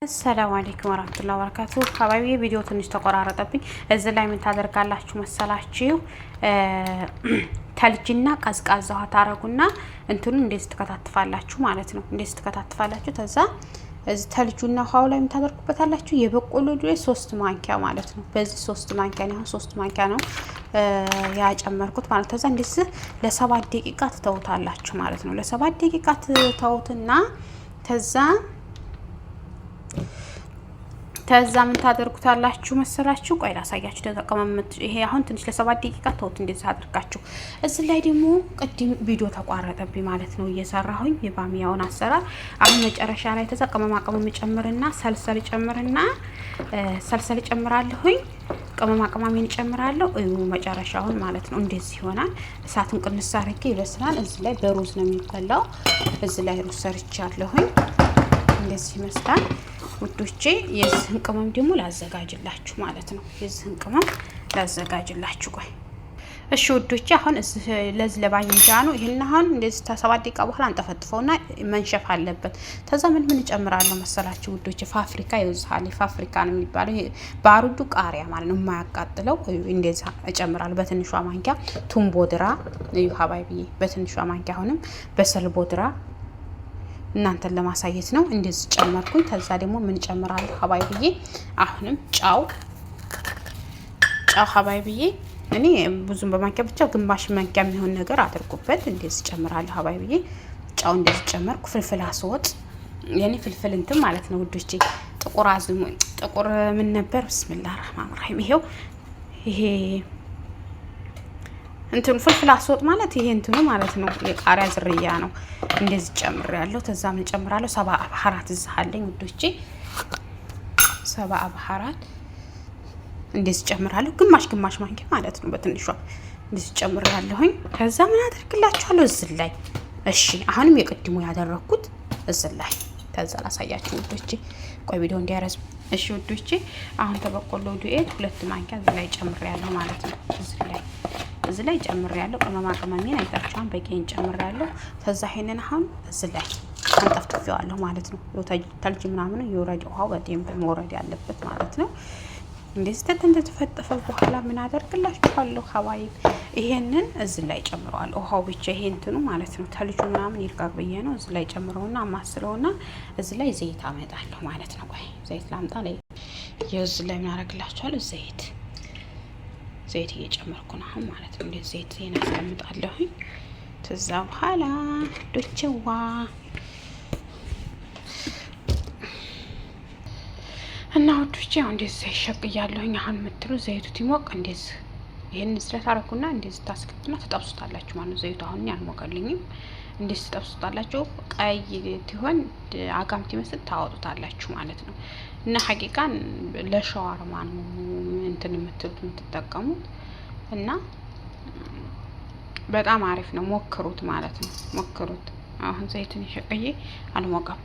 السلام عليكم ورحمة الله وبركاته። حبايبي ቪዲዮ ትንሽ ተቆራረጠብኝ። እዚህ ላይ ምን ታደርጋላችሁ መሰላችሁ? ثلج ና ቀዝቃዛ ውሃ ታረጉና እንትኑን እንደዚህ ትከታትፋላችሁ ማለት ነው። እንደዚህ ትከታትፋላችሁ። ተዛ እዚህ ثلج ኡና ውሃው ላይ ምን ታደርጉበታላችሁ? የበቆሎ ዱቄት 3 ማንኪያ ማለት ነው። በዚህ 3 ማንኪያ ነው፣ 3 ማንኪያ ነው ያጨመርኩት ማለት። ተዛ እንደዚህ ለ7 ደቂቃ ትተውታላችሁ ማለት ነው። ለ7 ደቂቃ ትተውትና ተዛ ምን ታደርጉታላችሁ መሰላችሁ? ቆይ ላሳያችሁ። ተቀመምት ይሄ አሁን ትንሽ ለ7 ደቂቃ ተውት፣ እንደዚህ አድርጋችሁ። እዚህ ላይ ደግሞ ቅድም ቪዲዮ ተቋረጠብኝ ማለት ነው፣ እየሰራሁኝ የባሚያውን አሰራር። አሁን መጨረሻ ላይ ተዛ ቅመማ ቅመም ጨምርና ሰልሰል ጨምርና ሰልሰል ጨምራለሁኝ። ቅመማ ቅመሜን ጨምራለሁ። እዩ መጨረሻውን ማለት ነው። እንደዚህ ይሆናል። እሳቱን ቅንስ አድርጌ ይበስላል። እዚህ ላይ በሩዝ ነው የሚበላው። እዚህ ላይ ሩዝ ሰርቻለሁኝ። እንደዚህ ይመስላል ውዶቼ። የዚህን ቅመም ደግሞ ላዘጋጅላችሁ ማለት ነው። የዚህን ቅመም ላዘጋጅላችሁ፣ ቆይ። እሺ ውዶቼ፣ አሁን ለዚህ ለባኝጃኑ ይሄን አሁን እንደዚህ ከ7 ደቂቃ በኋላ አንጠፈጥፈውና መንሸፍ አለበት። ከዛ ምን ምን እጨምራለሁ መሰላችሁ ውዶቼ? ፋፍሪካ ይወዝሃል። ፋፍሪካ ነው የሚባለው። ይሄ ባሩዱ ቃሪያ ማለት ነው፣ የማያቃጥለው እንደዚህ እጨምራለሁ በትንሿ ማንኪያ። ثوم بودرة እዩ حبايبي፣ በትንሿ ማንኪያ። አሁንም بصل بودرة እናንተን ለማሳየት ነው። እንደዚህ ጨመርኩኝ። ከዛ ደግሞ ምን ጨምራለሁ حبايبي? አሁንም ጨው፣ ጨው حبايبي። እኔ ብዙም በማንኪያ ብቻ ግማሽ ማንኪያ የሚሆን ነገር አድርጉበት። እንደዚህ ጨምራለሁ حبايبي። ጨው እንደዚህ ጨመርኩ። فلفل أسود የኔ فلفل እንትን ማለት ነው ውዶቼ። ጥቁር አዝሙድ፣ ጥቁር ምን ነበር? بسم الله الرحمن الرحيم። ይሄው ይሄ እንትኑ فلفل أسود ማለት ይሄ እንትኑ ማለት ነው። የቃሪያ ዝርያ ነው። እንደዚህ ጨምሬያለሁ። ተዛ ምን ጨምራለሁ? سبع بهارات እዚህ አለኝ ውዶቼ። سبع بهارات እንደዚህ ጨምራለሁ። ግማሽ ግማሽ ማንኪያ ማለት ነው። በትንሿ እንደዚህ ጨምሬያለሁኝ። ከዛ ምን አደርግላችኋለሁ እዚህ ላይ? እሺ፣ አሁንም የቅድሙ ያደረኩት እዚህ ላይ። ከዛ ላሳያችሁ ውዶቼ። ቆይ ቪዲዮ እንዲያረዝም። እሺ ውዶቼ፣ አሁን ተበቆሎ ዱቄት 2 ማንኪያ እዚህ ላይ ጨምሬያለሁ ማለት ነው። እዚህ ላይ ጨምሬያለሁ። ቅመማ ቅመሜን አይታችኋን፣ በቂን ጨምሬያለሁ። ከዛ ይሄንን አሁን እዚህ ላይ አንጠፍጥፌዋለሁ ማለት ነው። ثلج ምናምን የወረድ ውሃው በደንብ መውረድ ያለበት ማለት ነው። እንደዚህ እንደተፈጠፈ በኋላ ምን አደርግላችኋለሁ حبايب? ይሄንን እዚህ ላይ ጨምረዋለሁ። ውሃው ብቻ ይሄ እንትኑ ማለት ነው። ثلج ኡ ምናምን ይልቀቅ ብዬ ነው። እዚህ ላይ ጨምረውና አማስለውና እዚህ ላይ ዘይት አመጣለሁ ማለት ነው። ቆይ ዘይት ላምጣ። ላይ የዚህ ላይ ምን አደርግላችኋለሁ? ዘይት፣ ዘይት እየጨመርኩ ነው አሁን ማለት ነው። እንደዚህ ዘይት ይሄን አስቀምጣለሁኝ። ከዛ በኋላ ዶቼዋ እና ውዶቼ፣ አሁን እንደዚህ ይሸቅያለሁኝ። አሁን የምትሉ ዘይቱ ሲሞቅ እንደዚህ ይህን ስለት አረኩና እንደዚህ ታስገቡና ትጠብሱታላችሁ ማለት ነው። ዘይቱ አሁን አልሞቀልኝም። እንደዚህ ትጠብሱታላችሁ። ቀይ ሲሆን አጋምት ይመስል ታወጡታላችሁ ማለት ነው። እና حقيقة ለሸዋርማ ነው እንትን የምትሉት የምትጠቀሙት እና በጣም አሪፍ ነው። ሞክሩት ማለት ነው። ሞክሩት። አሁን ዘይትን ሸቅዬ አልሞቀም።